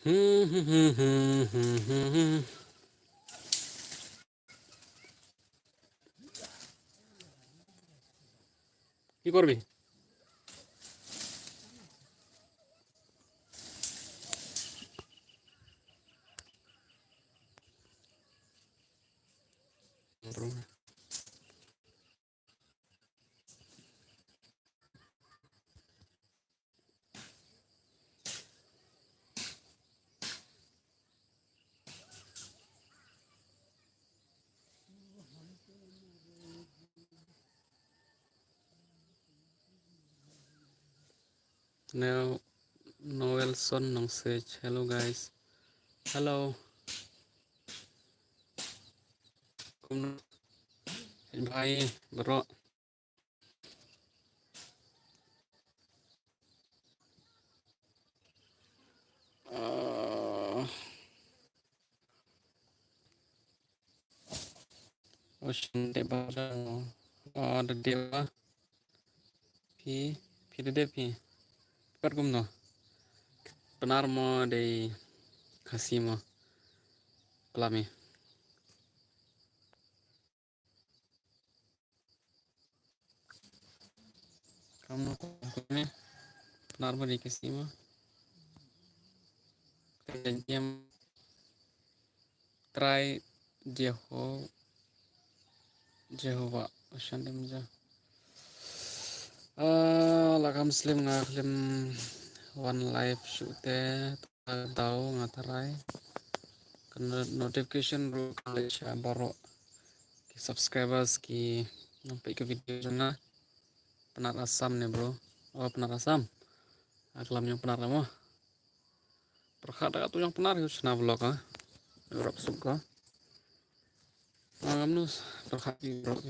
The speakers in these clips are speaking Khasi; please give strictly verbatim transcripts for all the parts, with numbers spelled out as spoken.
Ki korbi. Now, Noelson Nongsech. Hello, guys. Hello. Kumno bhai, bro. Ah. Ocean deba. Oh, da deba. Phi, phi da deba phi. Pat kumno. Pnar mo dei Khasi mo. Klami. Kamu ni Pnar mo dei Khasi mo. Trai Jeho Jehovah Ocean dem ja. Ah, la kam slem nga khlem wan live shuh te. Dau nga tharai. Ka no-, notification ruh ka leit sha baroh ki subscribers ki nang peit ka video jong nga. Pnar Assam ne bro. Oh, Pnar Assam. Ah, klam jong Pnar mo. Pyrkhat da katu jong Pnar ïa u shna vlog ah. Rap suk ka. Ah, kamnu pyrkhat ïa u vlog.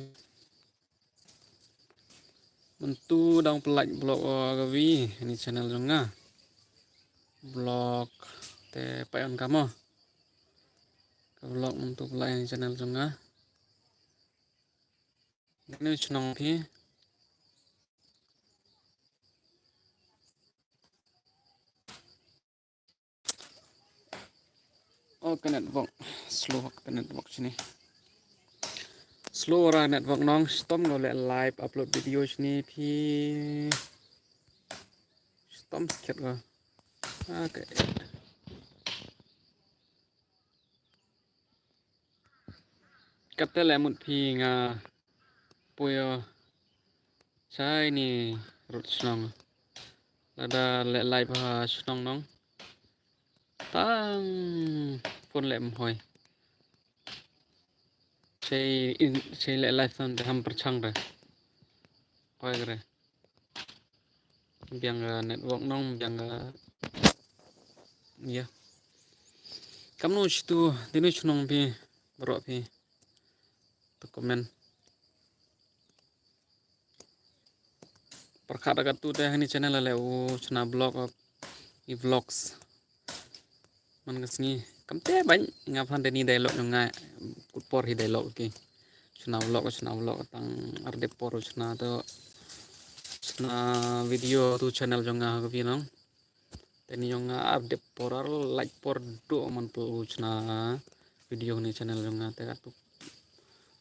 Mynta dang pynlait vlog o kawi ha ini channel jong nga. Vlog te paion kamo. Ka vlog mynta pynlait ha ini channel jong nga. Kane u chnong phi. Oh, ka network slow, ka network shini. Slow ra network nong, stom ko leh live upload video shini phi. Stom skit ko. Okay. Kate leh mut phi nga puyo chai ni rut shnong. Lada leh live ha shnong nong. Tang phone leh mhoi. Chai in, chai leh live tang de ham perchang de. Hoi kre. Biang ka network nong, biang ka, ya. Kamnu shitu, dinu shnong phi, bro phi. To comment. Pyrkhat da katu te ha ini channel leh u shna vlog, i vlogs. Man ka sngi. Kamte bang nga phan deni dialogue nga kut por hi dialogue ki. Shna vlog, shna vlog tang ar dep por shna to. Shna video tu channel jong nga ka phi nong. Te ni jong nga ar dep por ar lait por do man pynlait shna video ni channel jong nga te katu.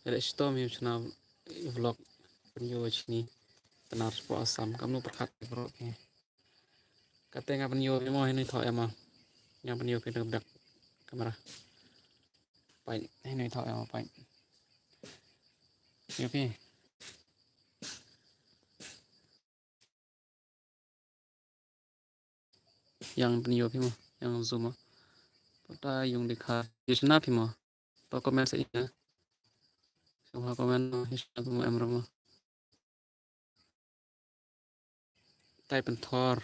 Ele stom hi shna vlog pynyo shini Pnar spo Assam kamnu pyrkhat bro ki. Kate nga pynyo mo hini tho ema. Nga pynyo phi back camera. Pai hini tho ema pai. Yo phi. Yang pynyo phi mo, yang zoom mo. Pota yung dikha. Yusna phi mo. To comment sa ina. Song ha comment mo, yusna phi mo em ro mo. Tai pynthor.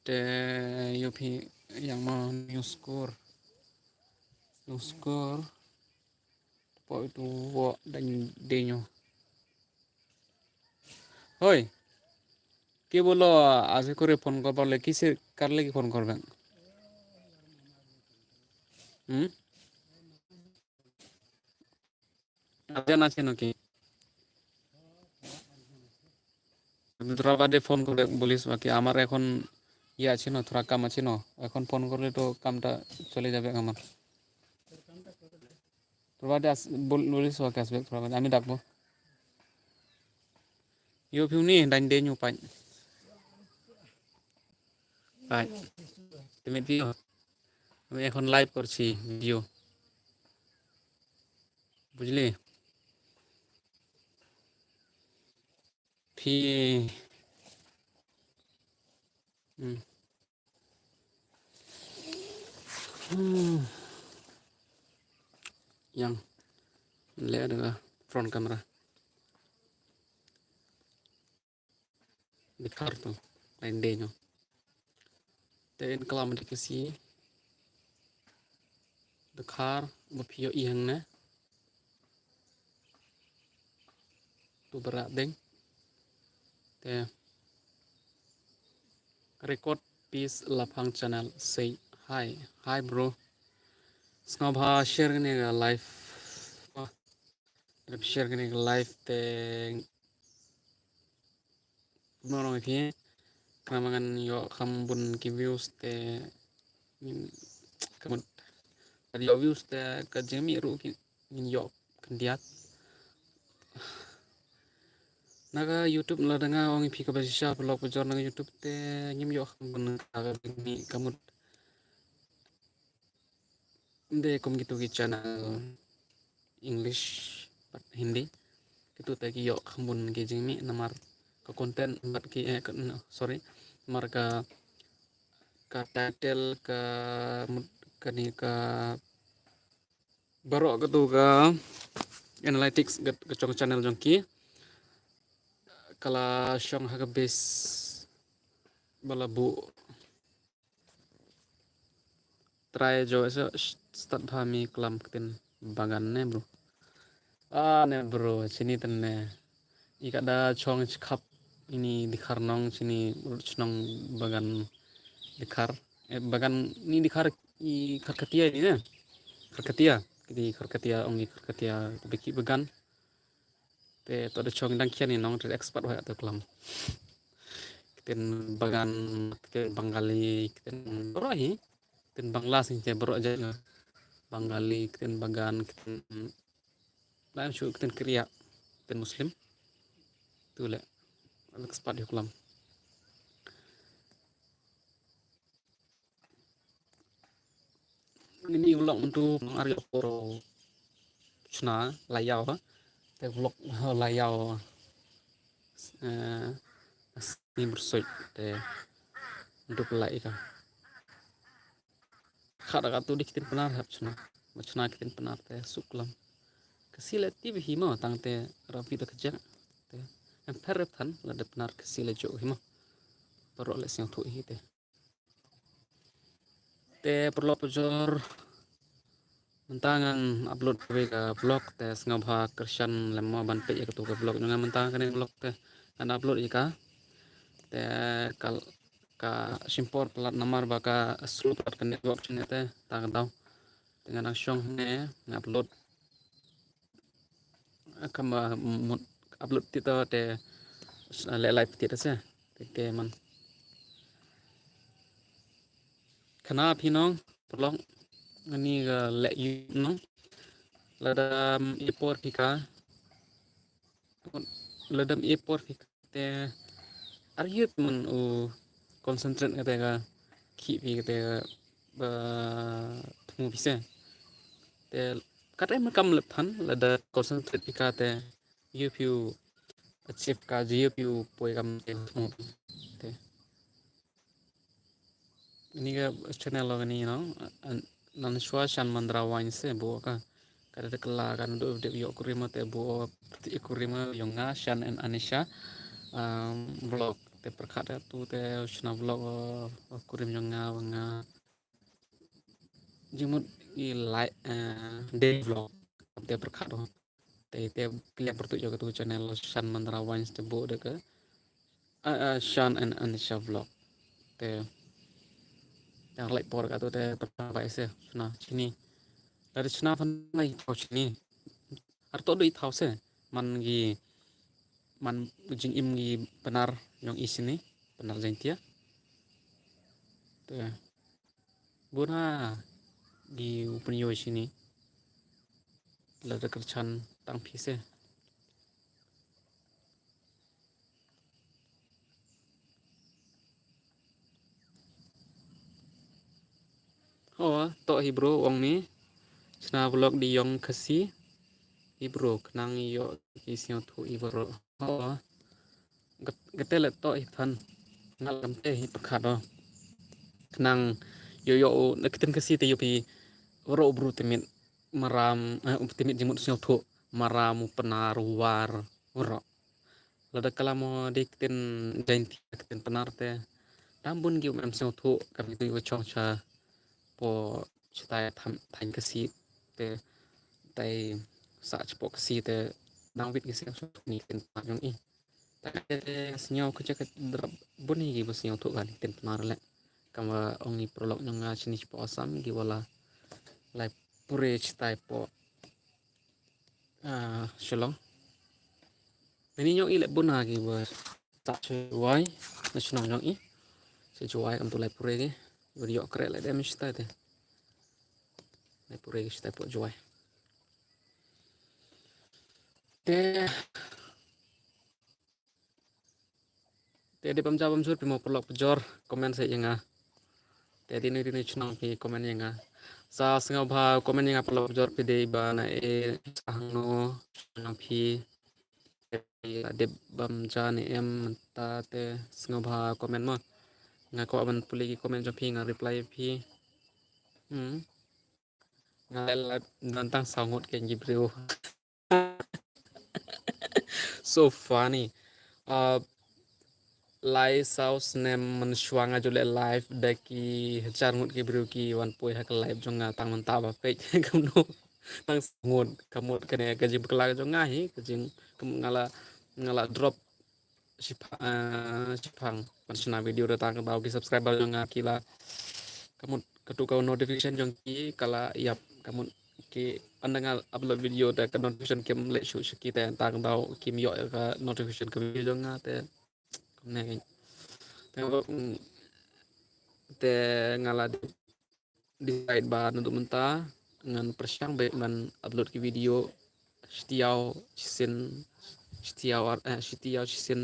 Te yo phi yang mo news score. News score. Po itu wo dan denyo. Hoi. Ki bolo aje kore phone kor parle kise karle ki phone kor bang. Hmm? Aje na cheno ki. Dura bade phone kor bang bolis baki amar ekhon ইয়ে আছে না, থোড়া কাম আছে না। এখন ফোন করলে তো কামটা চলে যাবে আমার। তোর বাদে আস-, বল-, বলিস ওকে আসবে, তোর বাদে আমি ডাকবো। ইউ ফিউ নি, ডাইন দে নিউ পাই। পাই। তুমি দিও। আমি এখন লাইভ করছি, ভিডিও। বুঝলি? ফি-, হুম। Hmm. Yang. Leh ada front camera. Dkhar tu. Lain deh nyo. Te in kalam dikasi. Dkhar, ba phi ïohi hangne. Tu baroh deng. Te Record Peace Laphang Channel say hi. Hi bro. Sngewbha share kane ka live. Share kane ka live te Kumno nong phi, khnang ba ngan ïoh kham bun ki views te, ngin, ka mut, ka ïoh views te ka jingmih ruh ki, ngin ïoh khyndiat. Na ka YouTube lada nga ong ïa phi kaba shisha, paralok parajor, na ka YouTube te ngim ïoh kham bun ka jingmih, ka mut. Ym dei kum kitu ki channel English bad Hindi. Kitu te ki ïoh kham bun ki jingmih namar ka content bad ki, eh, ka, no, sorry. Namar ka, ka title, ka mut, kane ka baroh katu ka analytics ka, ka jong channel jong ki. Ka la shong ha ka base ba la buh. Trai jo eso start bha mi klam ktien Bagan ne bro. Ah ne bro, chini ten ne. I kada chong chikhap ini Dkhar nong chini chnong Bagan Dkhar. Eh, Bagan ni Dkhar i Kharkatia ni ne. Kharkatia, kiti Kharkatia, ong i Kharkatia, beki Bagan. Te to da chong dang khian ni nong te expert wa to klam. Ktien Bagan, ktien Bengali, ktien baroh hi. Ktien Bangla sing che baroh jait nga. Bengali, ktien Bagan, ktien, lain shu ktien Kriya, ktien Muslim. Tu le. Expert ïa klam. Ini vlog mynta nang ar ïoh por chna la ïaw, te vlog la ïaw, eh, ni bersoj te duk la ika. Khat da katu di ktien Pnar hap chna, ma chna ktien Pnar te suk lam. Ka si le tip hi mo tang te rapi da kajak te em pher rep than la da Pnar ka si le jo hi mo. Baroh le sing thu hi te. Te paralok parajor, mynta ngan upload kawei ka vlog te sngewbha kyrshan lem mo ban peit ïa katu ka vlog. Ngan mynta kane vlog te ngan upload ïa ka. Te ka, ka shim por palat namar ba ka slow palat ka network shane te ta ka daw. Te ngan nang shong ne ngan upload. Kam, ah, mut upload ti ta te, ah, leh live ti ta se. Te, te man. Khana phi nong, paralok, ngani ga leh yu nong. Lada, mm, i por phi ka. Lada, mm, i por phi ka. Te ar ïoh man u concentrate kata ka khih phi kata ka ba thmu phi se. Te kat em kam lep than lada concentrate phi kata ïoh phi u achieve ka ji ïoh phi u poi kam te thmu phi. Te Ini ka channel lo kani, you know, an-, Nanshwa Shan Mandra Wine se bo ka. Ka da kala ka ndu de yo kurima te bo te kurima yong nga Shan and Anisha, um, vlog te pyrkhat te tu te chna vlog, uh, kurim yong nga wa nga. Jimut i like, uh, day vlog te pyrkhat. Te, te, klik pyrtuh ïa katu channel Shan Mandra Wines te buh de ka, ah, ah, Shan and Anisha Vlog. Te, te ar lai por katu te, te bai se, chna, chini. Lada chna phan lai thaw chini. Ar to do i thaw se, man gi, man jingim gi Pnar yong i chini, Pnar Jaiñtia. Te bun ha ki u pynïoh shini. Lada kyrchan tang phi se. Ho, to hi bro, ong mi. Chna vlog di yong Khasi. Hi bro, khnang ïoh ki sngewthuh hi bro. Ho. Gat-, gate le to hi phan. Ngal kam te hi pakhat o. Khnang ïoh ïoh u na ktien Khasi te ïoh phi bro bru te mit maram, eh, te mit jingmut sngewthuh. Maram u Pnar u War bro. Lada ka la mo dei ktien Jaintia, ktien Pnar te dang bun ki um em sngewthuh, ka mih tu ïa ka chong cha po chitai tham thaiñ Khasi te tai sa chapo Khasi te dang wit ki sngewthuh ni ktien Pnar jong i. Te sngew ka cha ka drap bun hi ki ba sngewthuh ka ni ktien Pnar le. Kama ong i paralok jong nga chini chapo Assam ki wala lai pure chitai po Ah, Shillong. Nani nyong i le bun ha ki ba ta Jowai. Na shnong nyong i. Sa Jowai kam tu lai pure ki. Ba ïoh kre le dem shtai te. Lai pure ki shtai po Jowai. Te Te dei bam ja bam jur phi mo paralok pajor comment sa ïa nga. Te dei ni dei ni chnong phi comment ïa nga. Sa sngewbha comment ïa nga paralok pajor phi dei ba na e hangno chnong phi. Te dei bam ja ne em mynta te sngewbha comment mo. Nga kwah ban pule ki comment jong phi nga reply phi. Hmm. Nga la nantang saw ngut ke ngi briew. So funny. Uh, lai saw snem mynshuwa nga ju leh live da ki hajar ngut ki briew ki wan poi ha ka live jong nga tang mynta ba peit kumno. Tang saw ngut ka mut kane ka jingbakla jong nga hi ka jing ka mut nga la nga la drop shipha-, ah, shiphang ban shna video da tang ka daw ki subscriber jong nga ki la ka mut ka tu ka notification jong ki ka la ïap ka mut ki ynda nga upload video te ka notification kim leh shuh sha ki te tang ka daw kim ïoh ka notification ka video jong nga te kumne te, mm, te nga la decide ba naduh mynta ngan pyrshang beit ban upload ki video shitiaw shisien shitiaw ar, eh, shitiaw shisien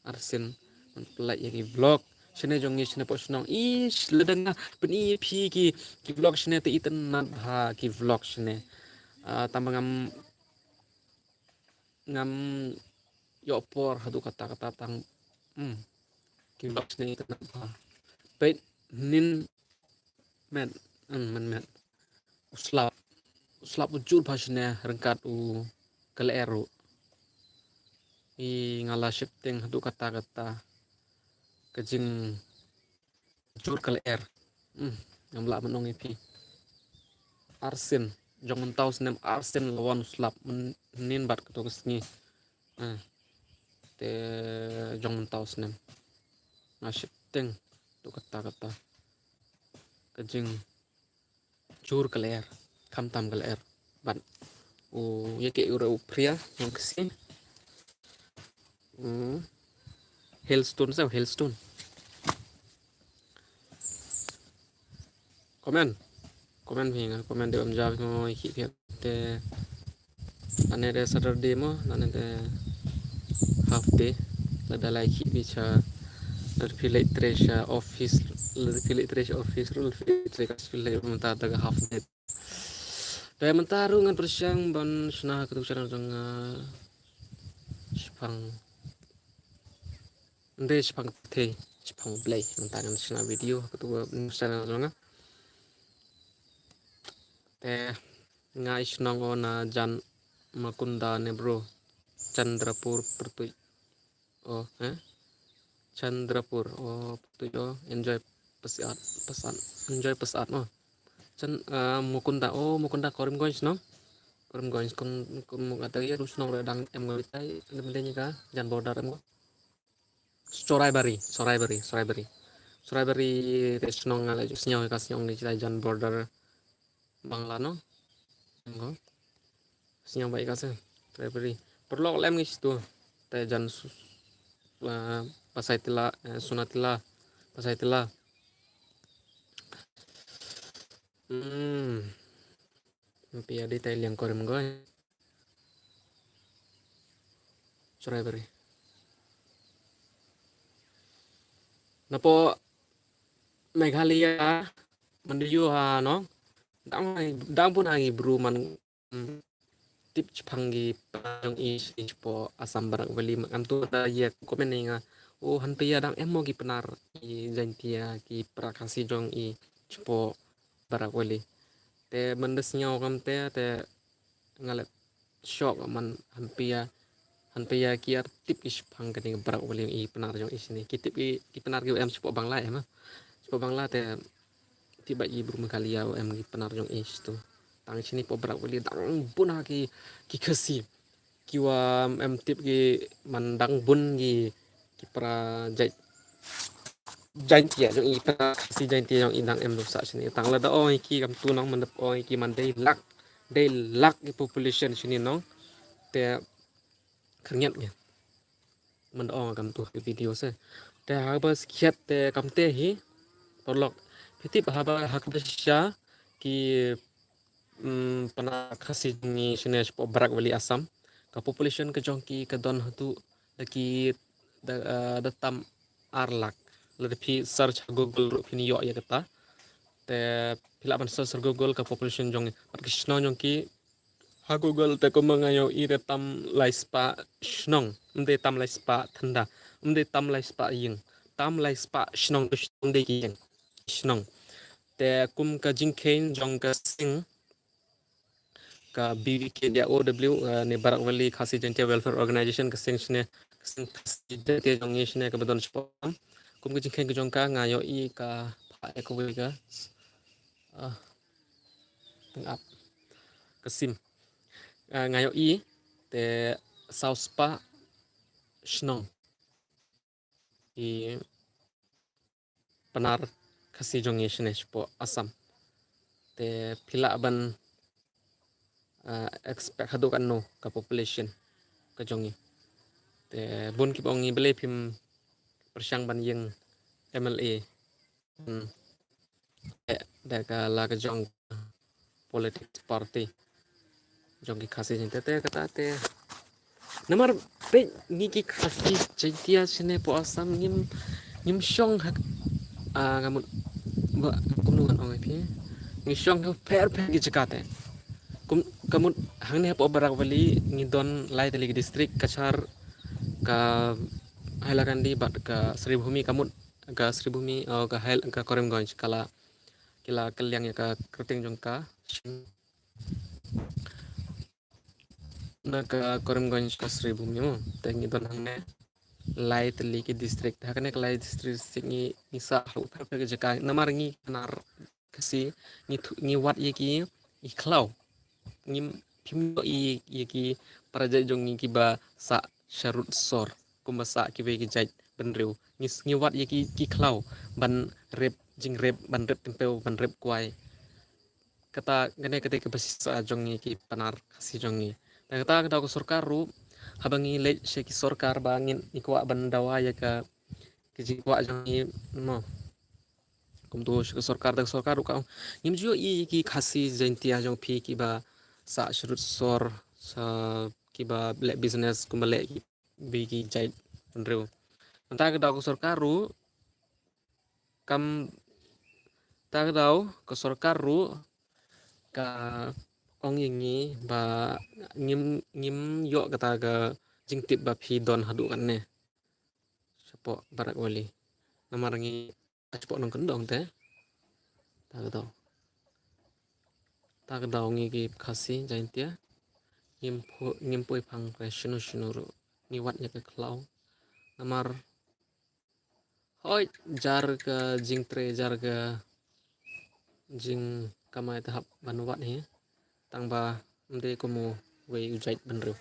arsien ban pynlait ïa ki vlog shane jong ngi shane pok shnong ish lada nga pyni ïa phi ki ki vlog shane te itynnad bha ki vlog shane. Ah, tang ba ngam ngam ïoh por haduh katta katta tang, hmm, ki vlog shane itynnad bha. Peit nin met, hmm, men met. U slap. U slap u jur bha shane ryngkat u ka lyer ruh. I nga la sheptieng haduh katta katta. Ka jing jur ka lyer. Hmm, ngam lah ban ong ïa phi. Arsien jong mynta u snem arsien la wan u slap mynnin bad kato ka sngi. Ah. Te jong mynta u snem nga sheptieng tu katta katta ka jing jur ka lyer, khamtam ka lyer. Bad u ïa ke u re u phria jong ka sngi. Hmm. Hailstone sa hailstone. Comment. Comment phi nga comment de bam ja phi mo ki phi te. Ane de Saturday mo, ane de half day. Lada lai ki phi cha lada phi leit tre sha office, lada phi leit tre sha office ruh lada phi leit tre ka phi leit mynta da ka half day. Te mynta ruh ngan pyrshang ban shna ka tu channel jong nga. Shipang Nde shipang te shipang blei mynta ngan shna video ka tu channel jong nga. Te nga i shnong o na jan Makunda ne bro. Chandrapur Pertuit. Oh, eh? Chandrapur. Oh, Pertuit oh. Enjoy pesat, pesat. Enjoy pesat oh. Chan, ah, Mukunda. Oh, Mukunda Karimganj no. Karimganj kum kum kata ya shnong re dang em go tai, lem denya ka jan border em go. Choraibari, Choraibari, Choraibari. Choraibari te shnong nga la ju sñiaw ka sñiaw ni chita jan border Bangla no. Em go. Sñiaw bai ka se. Choraibari. Perlok lem ngi situ. Te jan su-, ah, Pasai Tila, eh, Suna Tila, Pasai Tila. Hmm. Pia di tai liang korim goi. Chrai bari. Napo Meghalaya, man da ïoh ha nong. Dang, dang bun ha ngi bru man, mm, tip shaphang ki Pnar jong i shapoh Assam Barak Valley, man kam tu ta ïa comment ne nga. Oh, hynrei ïa dang em mo ki Pnar, ki Jaintia, ki para Khasi jong i shapoh Barak Valley. Te man da sngew kam te, te nga la shock man, hynrei ïa, hynrei ïa ki ar tip ki shaphang kane ka Barak Valley i Pnar jong i shane. Ki tip ki, ki Pnar ki em shapoh Bangla em ha. Shapoh Bangla te tip ba i bru Meghalaya em ki Pnar jong i shatu. Tang shane poh Barak Valley dang bun ha ki, ki Khasi. Ki wa em tip ki man dang bun ki, ki para jait, Jaintia jong i, para Khasi Jaintia jong i dang em ruh sah shane. Tang lada ong ïa ki kam tu nong, man da ong ïa ki man dei lak, dei lak ki population shane nong. Te khyrngiat ngi man da ong kam tu ha ki video se. Te haba skhiat te kam te hi, paralok, phi tip haba ha kaba shisha ki, mm, Pnar Khasi jong ngi shane shapoh Barak Valley Assam, ka population ka jong ki ka don haduh da ki, da, eh, da tam ar lak. Lada phi search ha Google ruh phin ïoh ïa kata. Te phi lah ban search ha Google ka population jong ngi. Bad ki shnong jong ki ha Google te kumba nga ïohi te tam lai spah shnong. Ym dei tam lai spah tynda. Ym dei tam lai spah ïing. Tam lai spah shnong, tu shnong dei ki ïing. Shnong. Te kum ka jingkheiñ jong ka seng ka B V K D O W, eh, ne Barak Valley Khasi Jaintia Welfare Organization, ka seng shane, ka seng Khasi Jaintia jong ngi shane kaba don shapoh. Kum ka jingkheiñ ka jong ka nga ïohi ka phah ïa kawei ka, ah, tang ap. Ka sim. Eh, nga ïohi te saw spah shnong i Pnar Khasi jong ngi shane shapoh Assam. Te phi lah ban, ah, expect haduh katno ka population ka jong ngi. Te bun kiba ong ngi balei phim pyrshang ban ïeng M L A. Hmm. Te da ka la ka jong politics party jong ki Khasi Jaintia te, kata te. Namar peit ngi ki Khasi Jaintia shane poh Assam ngim, ngim shong ha, ah, ka mut ba kumno ngan ong ïa phi. Ngi shong ha pher pher ki jaka te. Kum, ka mut hangne poh Barak Valley ngi don lai tylli ki district, Cachar, ka Hailakandi bad ka Sribhumi, ka mut ka Sribhumi, oh, ka Hail-, ka Karimganj ka la, ki la kylliang ïa ka kyrteng jong ka. Na ka Karimganj ka Sribhumi mo. Te ngi don hangne lai tylli ki district. Ha kane ka lai district ngi, ngi sah ha u pher pher ki jaka. Namar ngi Pnar Khasi ngi thu-, ngi wad ïa ki, i khlaw. Ngim, phim ïohi ïa ki para jait jong ngi kiba sah sharud sor kumba sah kiwei ki jait bynriew. Ngi, ngi wad ïa ki, ki khlaw ban rep jingrep, ban rep tympew, ban rep kwai. Kata kane kata kaba shisha jong ngi ki Pnar Khasi jong ngi. Te kata ka daw ka sorkar ruh, haba ngi leit sha ki sorkar ba ngin, ngi kwah ban dawa ïa ka, ka jingkwah jong ngi mo. Kumto sha ka sorkar, da ka sorkar ruh ka ong, ngim ju ïohi ïa ki Khasi Jaintia jong phi kiba sah sharud sor, sa kiba leh business kumba leh ki, kiwei ki jait bynriew. Mynta ka daw ka sorkar ruh kam, ta ka daw ka sorkar ruh ka ong ïa ngi ba ngim, ngim ïoh kata ka jingtip ba phi don haduh katne shapoh Barak Valley. Namar ngi shapoh nongkyndong te. Ta ka daw, ta ka daw ngi ki Khasi Jaintia ngim poi, ngim poi phang ka shano shano ruh, ngi wad ïa ka khlaw. Namar hoi, jar ka jingtrei, jar ka jingkamai te hap ban wad hi. Tang ba ym dei kum uwei u jait bynriew.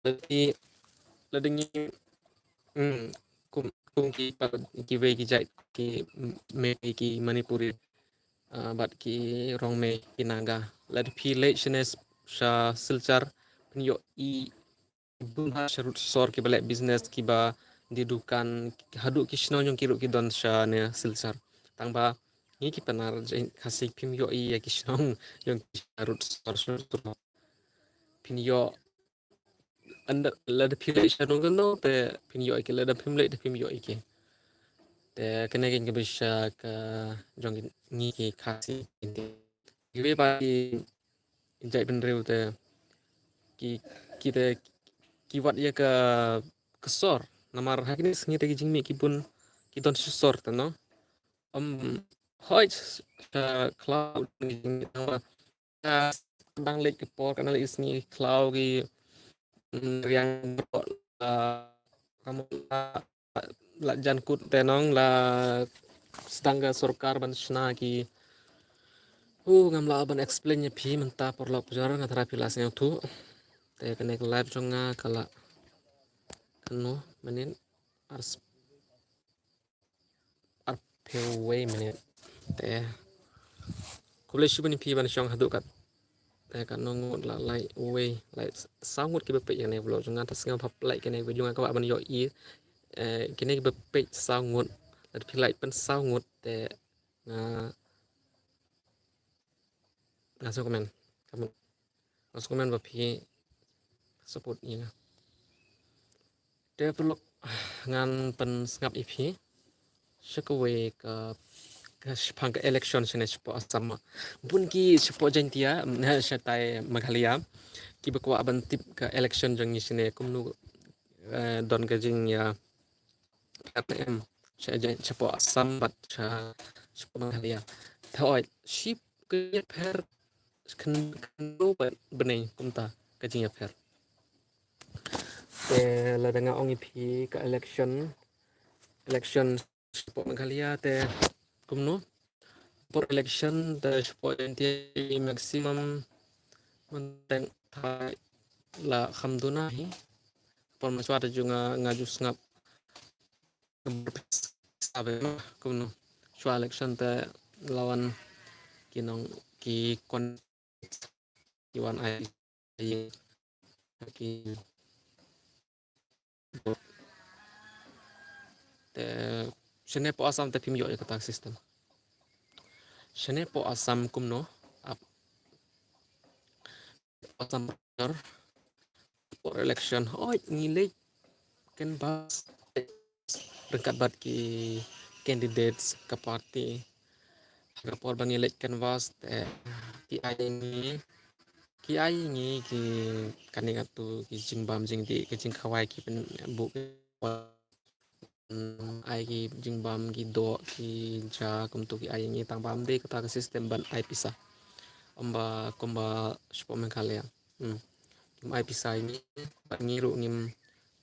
Lada ngi, lada ngi, hmm, kum, kum ki pat, kiwei ki jait, ki Meitei, ki Manipuri, ah, bad ki Rongmei, ki Naga. Lada phi leit shane sha Silchar, phin ïohi bun ha sharud sor kiba leh business, kiba die dukan, haduh ki shnong jong ki ruh ki don shane Silchar. Tang ba ngi ki Pnar jaiñ Khasi phim ïohi ïa ki shnong jong ki sha rud sor sor sor. Phin ïoh ynda lada phi leit sha nongkyndong te phin ïohi ki, lada phim leit te phim ïohi ki. Te kane ka jingkyrpad sha ka jong ngi ki Khasi. Kiwei pat ki jaitbynriew te ki, ki te ki wad ïa ka, ka sor. Namar ha kine ki sngi te ki jingmih ki bun ki don sha sor te, no. Ym hooid sha khlaw ki jingmih, tangba ka dang leit ka por, ka dang leit ki sngi khlaw ki, mm, riang, ah, ka mut la, la jan kut te nong, la sdang ka sorkar ban shna ki. Uh, ngam lah ban explain ïa phi mynta paralok pajor, nga tharai phi la sngewthuh. Te kane ka live jong nga ka la katno minit, ar, arphew wei minit. Te khublei shibun ïa phi ban shong haduh kat, te katno ngut, la lai wei, lai saw ngut kiba peit ïa kane ka vlog jong nga. Te sngewbha like kane ka video, nga kwah ban ïohi, eh, kine kiba peit saw ngut. Lada phi like pyn saw ngut te nga, nga sngewkmen. Ka mut nga sngewkmen ba phi support ïa nga. Te paralok, ngan pynsngap ïa phi sha kawei ka, ka shaphang ka election shane shapoh Assam. Bun ki shapoh Jaintia, ne shatai Meghalaya, kiba kwah ban tip ka election jong ngi shane kumno, eh, don ka jingïapher ne em sha Jain, shapoh Assam bad sha, shapoh Meghalaya. Te hooid, shiphew ka jingïapher, khyndew bad bnai kumta ka jingïapher. Te lada nga ong ïa phi ka election, election shapoh Meghalaya te kumno? Por election te shapoh Jaintia maximum mynta la kham duna hi. Por mynshwa te ju nga, nga ju sngap kumno, shwa election te la wan ki nong, ki kon, ki wan ai ki. Te shane poh Assam te phim ïoh ïa kata ka system. Shane poh Assam kumno, ap, Assam por election, hooid ngi leit canvass ryngkat bad ki candidates ka party. Ha ka por ba ngi leit canvass te ki ai ngi, ki ai ngi ki kane katu ki jingbam jingdih, ki jingkhawai, ki pynbuh, mm, ai ki jingbam, ki doh, ki ja, kumtu ki ai ngi, tang ba ym dei kata ka system ban ai pisa. Ym ba kumba shapoh Meghalaya. Hmm. Kim ai pisa ïa ngi, bad ngi ruh ngim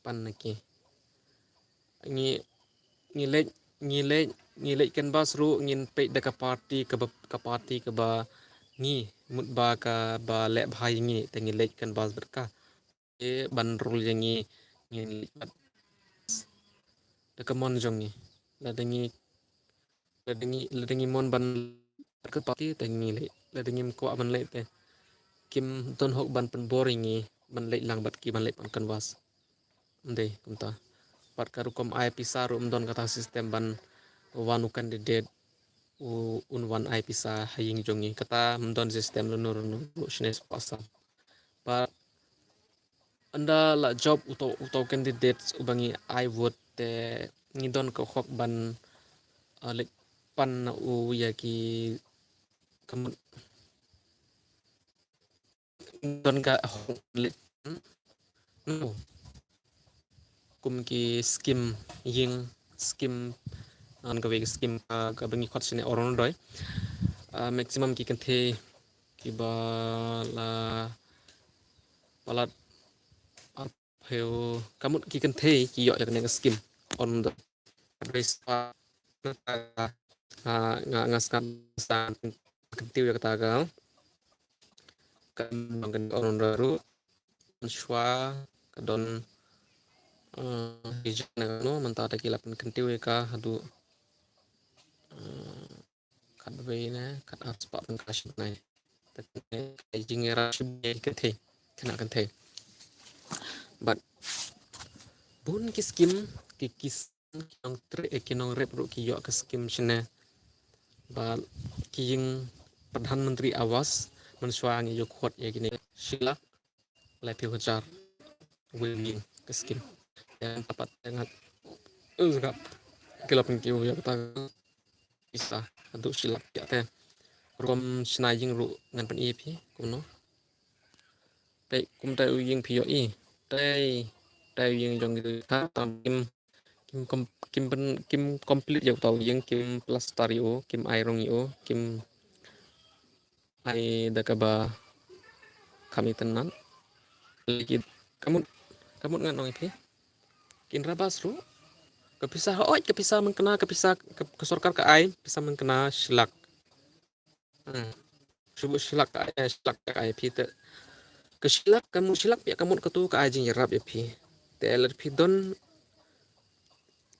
pan na ki. Ngi, ngi leit, ngi leit, ngi leit canvass ruh ngin peit da ka party kaba, ka party kaba ngi mut ba kaba leh bha ïa ngi, te ngi leit canvass bad ka. Te ban rule ïa ngi, ngin leit bad da ka mon jong ngi. Lada ngi, lada ngi, lada ngi mon ban leit ka party te ngi leit. Lada ngim kwah ban leit te kim don hok ban pynbor ïa ngi ban leit lang bad ki, ban leit pan canvass. Ym dei kumta. Bad ka rukom ai pisa ruh ym don kata system ban wan u candidate u, un wan ai pisa ha ïing jong ngi. Kata ym don system lano lano ruh shane shapoh Assam. Bad ynda la jop uto, uto candidate uba ngi ai vote te ngi don ka hok ban, uh, leit pan na u ïa ki, ka mut, ngi don ka hok leit pan na u. Kum ki scheme ïing, scheme, ngan kawei ka scheme ka, kaba ngi khot shane Orunodoi. Uh, maximum ki kynthei kiba la palat arphew, ka mut ki kynthei ki ïoh ïa kane ka scheme Orunodoi. Advice pa, ah, nga, nga sngap sa kyntiew ïa kata ka, ka Orunodoi ruh. Mynshwa ka don, eh, vision ne kano, mynta te ki la pynkyntiew ïa ka haduh, eh, khatwei ne khatar spah tyngka shi bnai. Te kane ka jingïarap shibun ïa ki kynthei, khynnah kynthei. Bad bun ki scheme, ki, ki, ki nongtrei, eh, ki nongrep ruh ki ïoh ka scheme shane. Bad ki ïing Pradhan Mantri Awas, mynshuwa ngi ïa khot ïa kine shi lak laiphew hajar. Wei ïing ka skim. Ïa ka pat ngat. Uh, zakap. Ki la pynkiew ïa kata pisa. Haduh shi lak ïa te. Rukom shna ïing ruh ngan pyni ïa phi kumno. Te kumta u ïing phi ïohi. Te, te u ïing jong ki ta tam kim, kim kom-, kim pen-, kim complete ïa uta u ïing, kim plaster ïa u, kim ai rong ïa u, kim ai da kaba kham itynnad. Lei ki, ka mut, ka mut ngan ong ïa phi. Ki Indrabas ruh. Ka pisa, hooid, ka pisa mynkyna, ka pisa, ka, ka sorkar ka ai pisa mynkyna shi lak. Hmm. Shu buh shi lak ka ai, eh, shi lak ka ai phi te. Ka shi lak, ka mut shi lak phi, ka mut katu ka ai jingïarap ïa phi. Te lada phi don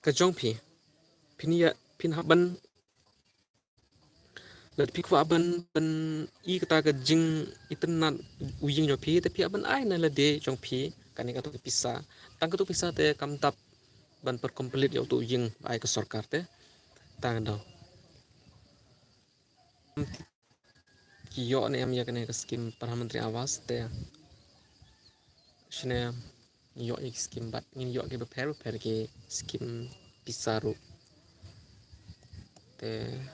ka jong phi, phin ïa, phin hap ban, lada phi kwah ban, ban i kata ka jingitynnad u ïing jong phi, te phi hap ban ai na lade jong phi kane katu ka pisa. Tang katu pisa te kam dap ban pyrkhat complete ïa utu u ïing ba ai ka sorkar te. Tang daw. Ki ïoh ne em ïa kane ka skim Pradhan Mantri Awas te. Shane ïoh ïa ki skim bad ngin ïoh ki bapher bapher ki skim pisa ruh. Te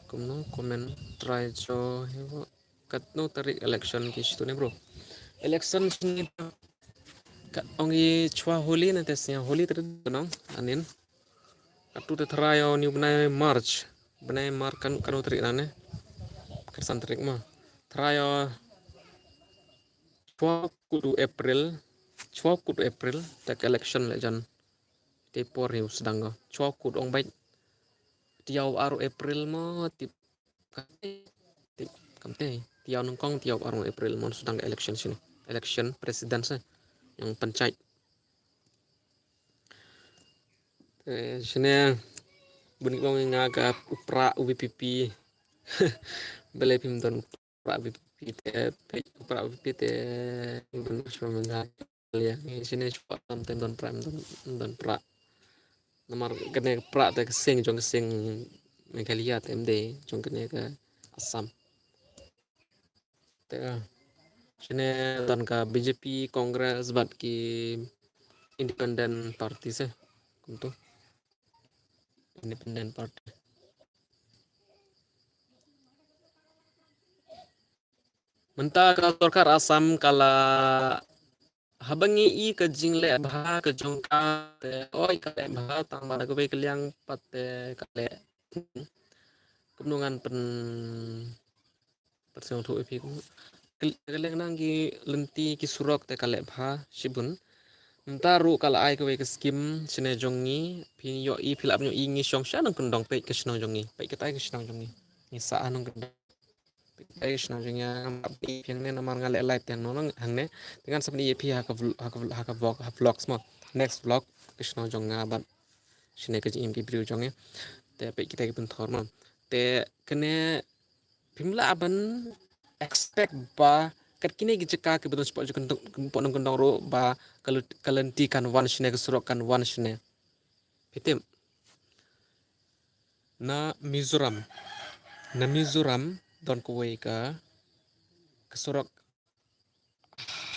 kumno comment try jo hi bo. Katno tarik election ki shitu ne bro. Election shini kat ong i chwa Holi na te sñiaw Holi te nong anin. Katu te tharai ïa u ni u bnai March. Bnai March kan, kano tarik nane? Kat san tarik ma. Tharai ïa u chwa kut u April. Chwa kut u April te ka election leh jan. Te por hi u sdang ko. Chwa kut ong bait. Tharai ïa u ar u April ma tip. Tip, kam te. Tharai ïa u nyngkong tharai ïa u ar u April ma u sdang ka election shini. Election president sa. Ïa u panchayat. Te shane bun ki ong nga ka u pra u VPP. Balei phim don pra VPP te, pra VPP te bun shwa Meghalaya. Shane shwa tam te don pra, don, don pra. Namar kane pra te ka seng jong ka seng Meghalaya te em dei jong kane ka Assam. Te shane don ka BJP, Congress bad ki independent party se. Kumtu. Independent party. Mynta ka sorkar Assam ka la haba ngi i ka jingleh bha ka jong ka te oi ka leh bha tang ba da kawei ka liang pat te ka leh. Kumno ngan pyn Pat sngewthuh ïa phi kum. Ka, ka leng nang ki lynti ki surok te ka leh bha shibun. Mynta ruh ka la ai kawei ka skim shane jong ngi, phi ïohi phi lah ban ïohi ngi shong sha nongkyndong peit ka shnong jong ngi. Peit katai ka shnong jong ngi. Ngi sah ha nongkyndong. Peit katai ka shnong jong ngi, ngam pat peit phi hangne namar nga leh live te hangne, hangne. Te ngan sa pyni ïa phi ha ka vl-, ha ka vl-, ha ka vlog, ha vlogs mo. Next vlog ka shnong jong nga bad shane ka jingim ki briew jong ngi. Te peit kita ki pynthor mo. Te kane phim lah ban expect ba kat kine ki jaka kiba don shapoh jaka nongkyndong ruh ba ka lynti kan wan shane, ka surok kan wan shane. Phi tip, na Mizoram, na Mizoram don kawei ka, ka surok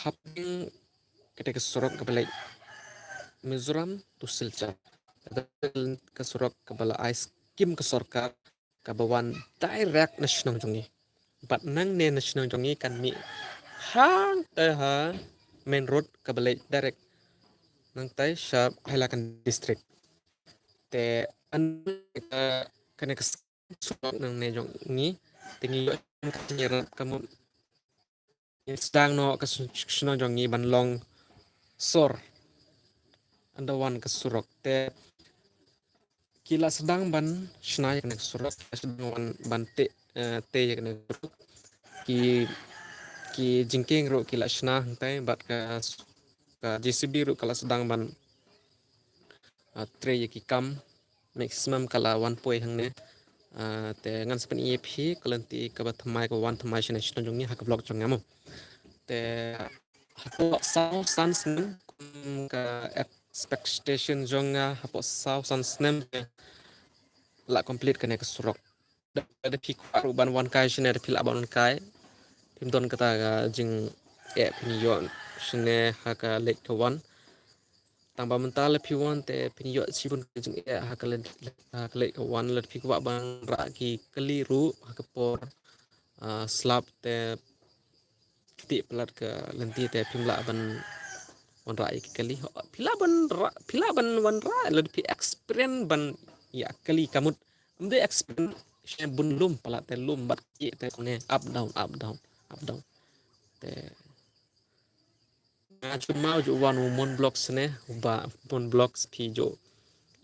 hapdeng kata ka surok kaba leit Mizoram to Silchar. Ka surok kaba la ai skim ka sorkar kaba wan direct na shnong jong ngi. Bad nangne na shnong jong ngi kan mih hangta ha main road kaba leit direct nangta sha Hailakandi district. Te an ka, kane ka surok nangne jong ngi te ngi ïoh ka jingïarap ka mut Ngi sdang noh ka shnong jong ngi ban long sor. Ynda wan ka surok te ki la sdang ban shna ïa kane ka surok, ki la sdang wan ban tei, eh, tei ïa kane ka surok. Ki, ki jingkieng ruh ki la shna hangtai bad ka, ka JCB ruh ka la sdang ban, ah, trei ïa ki kam. Maximum ka la wan poi hangne. Ah, te ngan sa pyni ïa phi ka lynti kaba thymmai, kaba wan thymmai shane shnong jong ngi ha ka vlog jong nga mo. Te hapoh saw san snem kum ka expectation jong nga hapoh saw san snem te la complete kane ka surok. da, da phi kwah ruh ban wan kai shane, da phi lah ban wan kai. Phim don kata ka jingeh, phin ïoh shane ha ka leit ka wan. Tang ba mynta la phi wan te phin ïoh shibun ka jingeh ha ka leit, ha ka leit ka wan. La phi kwah ban rah ki kali ruh ha ka por, ah, slap te kti palat ka lynti te phim lah ban wanrah ïa ki kali. Phi lah ban rah, phi lah ban wanrah lada phi experience ban ïa kali ka mut. Ym dei experience sha bun lum, palat te lum bad ki te kane up down, up down, up down. Te nga ju mau ju wan u Mon Vlogs ne, u Bah Mon Vlogs phi ju.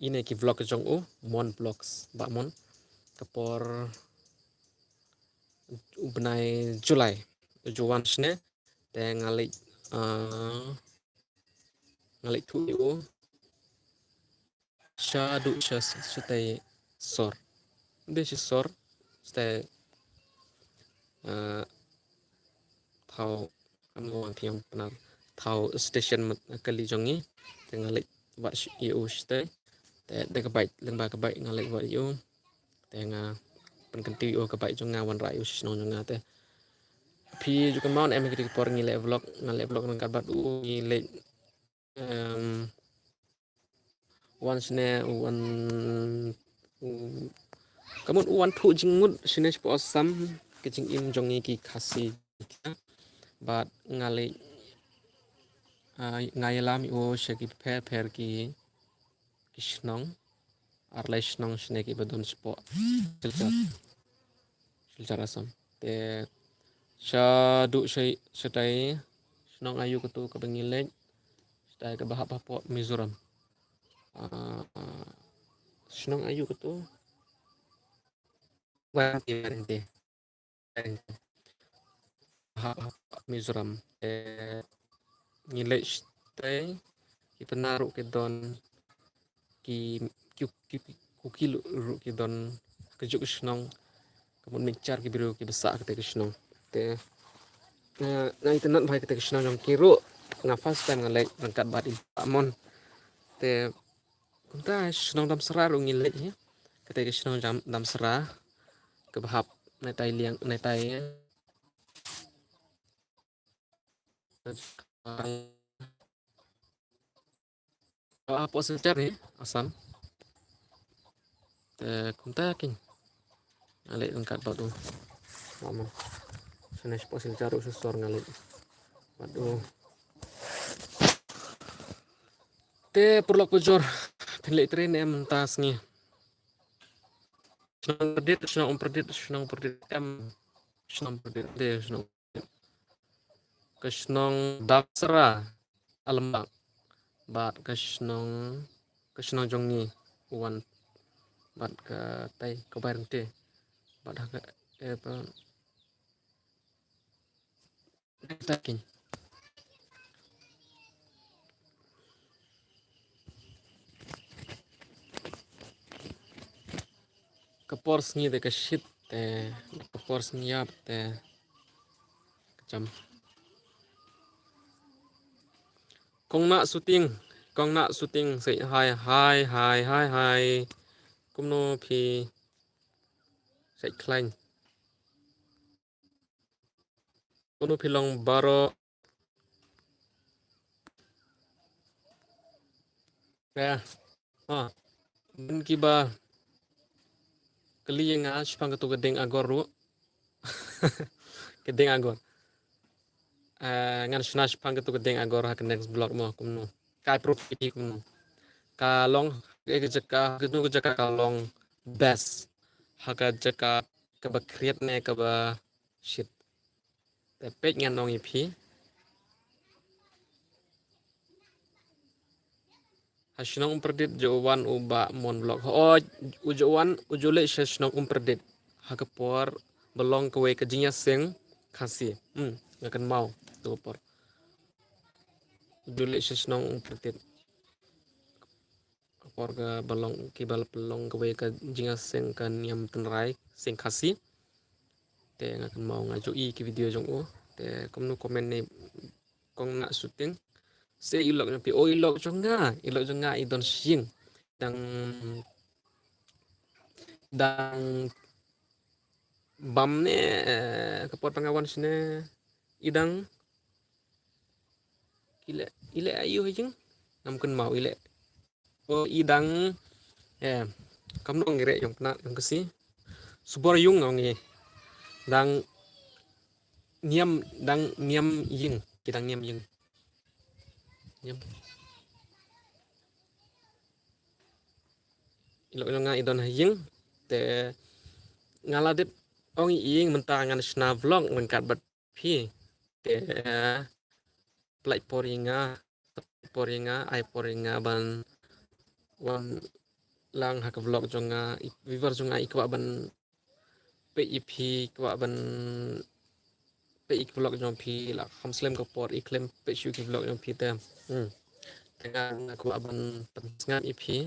Ine ki vlog jong u Mon Vlogs, Bah Mon. Ka por u bnai July. Ju wan shane te nga leit, ah, nga leit thuh ïa u. Sha duh sha, shatei sor. Dei sha sor, shatei, ah, thaw, kam wan thiang pnar. Thaw station mat kali jong ngi. Te nga leit wad ïa u shatei. Te da ka bike, lyngba ka bike nga leit wad ïa u. Te nga pynkyntiew ïa u ka bike jong nga wanrah ïa u sha shnong jong nga te. Phi ju kynmaw ne em, kiti ki por ngi leh vlog, nga leh vlog ryngkat bad u, ngi leh, em, wan shane, u wan, u, ka mut u wan thuh jingmut shane shapoh Assam, ka jingim jong ngi ki Khasi. Bad nga leh, ah, nga ïalam ïa u sha ki pher pher ki, ki shnong, ar lai shnong shane kiba don shapoh Silchar, Silchar Assam. Te sha duh sha, shatei shnong aiu katu kaba ngi leit, shatei kaba hap hapoh Mizoram. Ah, shnong aiu katu? Wangtei, Wangtei. Hap, hap, Mizoram. Eh, ngi leit shatei, ki Pnar ruh ki don, ki, ki, ki, ki Kuki ruh ki don, kajuh ka shnong, ka mut mixture ki briew kiba sah katei ka shnong. Te, eh, nga itynnad bha ïa katei ka shnong jong ki ruh, nga first time nga leit ryngkat bad i Bah Mon. Te, kumta shnong Damsra ruh ngi leit hi. Katei ka shnong Dam-, Damsra, kaba hap neitai liang, neitai. Hapoh Silchar hi, Assam. Te kumta kin. Nga leit ryngkat bad u. Mama. Shane shapoh Silchar ruh sha sor nga leit bad u. Te paralok parajor, phin leit trei ne em mynta sngi? Shnong Umpridet, shnong Umpridet, shnong Umpridet em? Shnong Umpridet, de shnong. Ka shnong Damsra, Almbak. Bad ka shnong, ka shnong jong ngi, u wan. Bad katei, ka Bairngte. Bad ha ka, eh, pa, Takin. Ka por sngi te ka shit te, ka por sngi ïap te ka jam. Kong Nah Shooting, Kong Nah Shooting, say hi, hi, hi, hi, hi. Kumno phi, say khlaiñ. Kumno phi long baroh? Ka, ha, ban kiba kylli ïa nga shaphang katu ka ding Agor ruh. Ka ding Agor. Eh, ngan shna shaphang katu ka ding Agor ha ka next vlog mo, kumno. Ka profit kumno. Ka long, eh, ka jaka, katu ka jaka ka long best. Ha ka jaka kaba khriat ne kaba shit. Te peit ngan ong ïa phi. Ha shnong Umpridet ju wan u Bah Mon Vlog. Hooid, u ju wan, u ju leit sha shnong Umpridet. Ha ka por ba long kawei ka jingïaseng Khasi. Hmm, nga kynmaw, tu ka por. U ju leit sha shnong Umpridet. Ka por kaba long, kiba la pynlong kawei ka jingïaseng ka niam tynrai seng Khasi. Te nga kynmaw nga ju i ki video jong u. Te kumno comment ne Kong Nah Shooting. Se i lok jong phi, o i lok jong nga, i lok jong nga i don shing. Dang, dang bam ne, eh, ka por ba nga wan shane i dang i leh, i leh aïu ha ïing? Ngam kynmaw i leh. O, i dang, eh, kam nong i re yong pna yong kasi. Subor yung ong i dang niam, dang niam ïing, i dang niam ïing. Niam. I lok jong nga i don ha ïing te nga la dep ong i ïing mynta ngan shna vlog ryngkat bad phi. Te, eh, pynlait por ïa nga, por ïa nga, ai por ïa nga ban wan lang ha ka vlog jong nga, i viewer jong nga i kwah ban peit ïa phi, kwah ban peit ïa ka vlog jong phi, la kham slem ka por i khlem peit shuh ki vlog jong phi te. Hmm. Te nga, nga kwah ban pynsngap ïa phi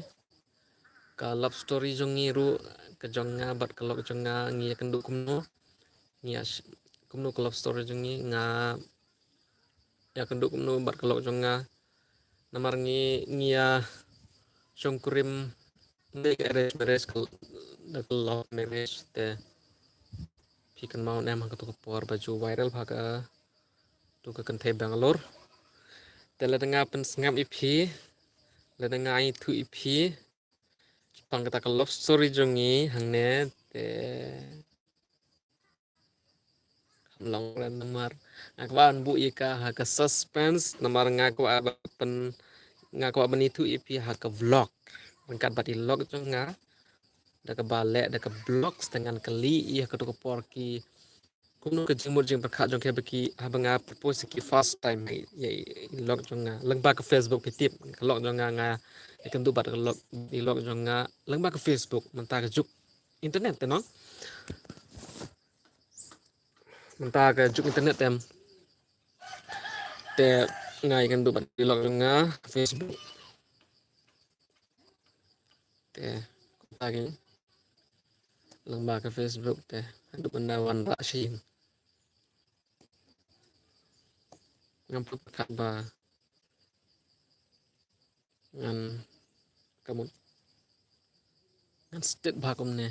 ka love story jong ngi ruh, ka jong nga bad ka lok jong nga, ngi ïakynduh kumno. Ngi ïa sh-, kumno ka love story jong ngi, nga ïakynduh kumno bad ka lok jong nga. Namar ngi, ngi ïa shongkurim ne ka arranged marriage, ka, da ka love marriage te. Phi kynmaw ne em ha kato ka por ba ju viral bha kato ka kynthei Bangalore. Te lada nga pynsngap ïa phi, lada nga ïathuh ïa phi shaphang kata ka love story jong ngi hangne te long ren namar nga kwah ban buh ïa ka ha ka suspense, namar nga kwah ban, nga kwah ban ïathuh ïa phi ha ka vlog. Ryngkat bad i lok jong nga, da kaba leh da ka vlog, te ngan kylli ïa ha kato ka por ki kumno ka jingmut jingpyrkhat jong ki haba ki, haba nga propose ïa ki first time ïa, ïa i lok jong nga lyngba ka Facebook, phi tip ka lok jong nga, nga ïakynduh bad ka lok, i lok jong nga lyngba ka Facebook, mynta ka juk internet te nong. Mynta ka juk internet te em. Te nga ïakynduh bad i lok jong nga Facebook. Te kumta ki lyngba ka Facebook te haduh ban da wanrah sha ïing. Ngam pyrkhat ba ngan, ka mut, ngan stet bha kumne.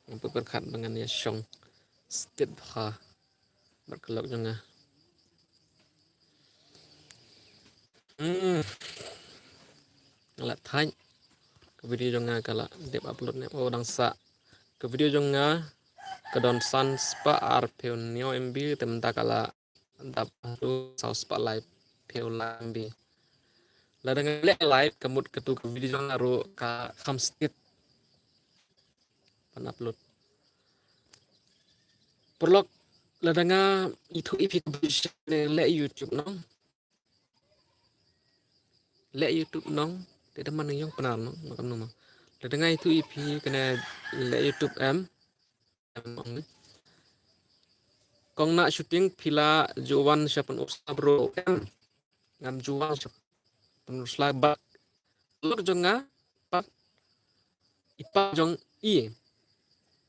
Ngam pyrkhat ba ngan ïa shong stet bha bad ka lok jong nga. Hmm. Nga la thait ka video jong nga ka la dep upload ne, oh, dang sah. Ka video jong nga ka don san spah arphew hynñiew M B, te mynta ka la dap haduh saw spah laiphew lai M B. Lada nga leh live ka mut katu ka video jong nga ruh ka kham stet ban upload. Paralok, lada nga ïathuh ïa phi ka video jong nga leh YouTube nong. Leh YouTube nong, te da man ïong Pnar nong, ma kamno ma. Lada nga ïathuh ïa phi kane leh YouTube em. Kong na shooting phi la ju wan sha Pynursla bro em. Ngam ju wan sha Pynursla bad lok jong nga pat i pa jong i.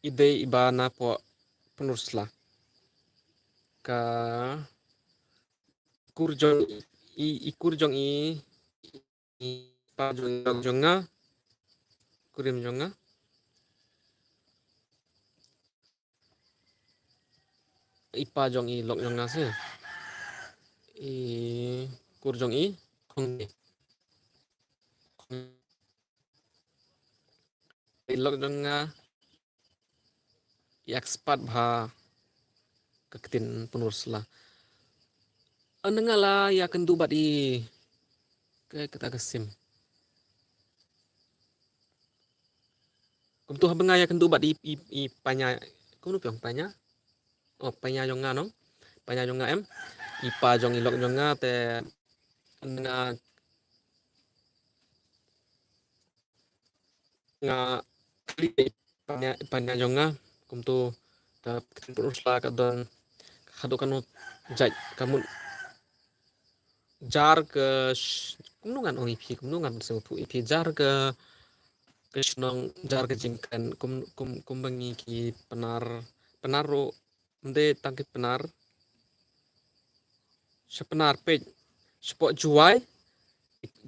I dei i ba na poh Pynursla. Ka kur jong i, i kur jong i, i pa jong i lok jong nga, kurim jong nga. I pa jong i lok jong nga se. I kur jong i khong. I lok jong nga i expert bha ka ktien Pynursla. Ynda nga la ïakynduh bad i, ka, kata ka sim. Kumto haba nga ïakynduh bad i, i, i panya, kumno phi ong panya? Oh, panya jong nga nong. Panya jong nga em. I pa jong i lok jong nga te nga, nga kylli panya, panya jong nga kumto, ka ktien Pynursla ka don haduh kano jait, ka mut jar ka sh-, kumno ngan ong ïa phi, kumno ngan sngewthuh ïa phi, jar ka, ka shnong, jar ka jingkren, kum, kum, kumba ngi ki Pnar, Pnar ruh ym dei tang ki Pnar. Sha Pnar peit, shapoh Jowai,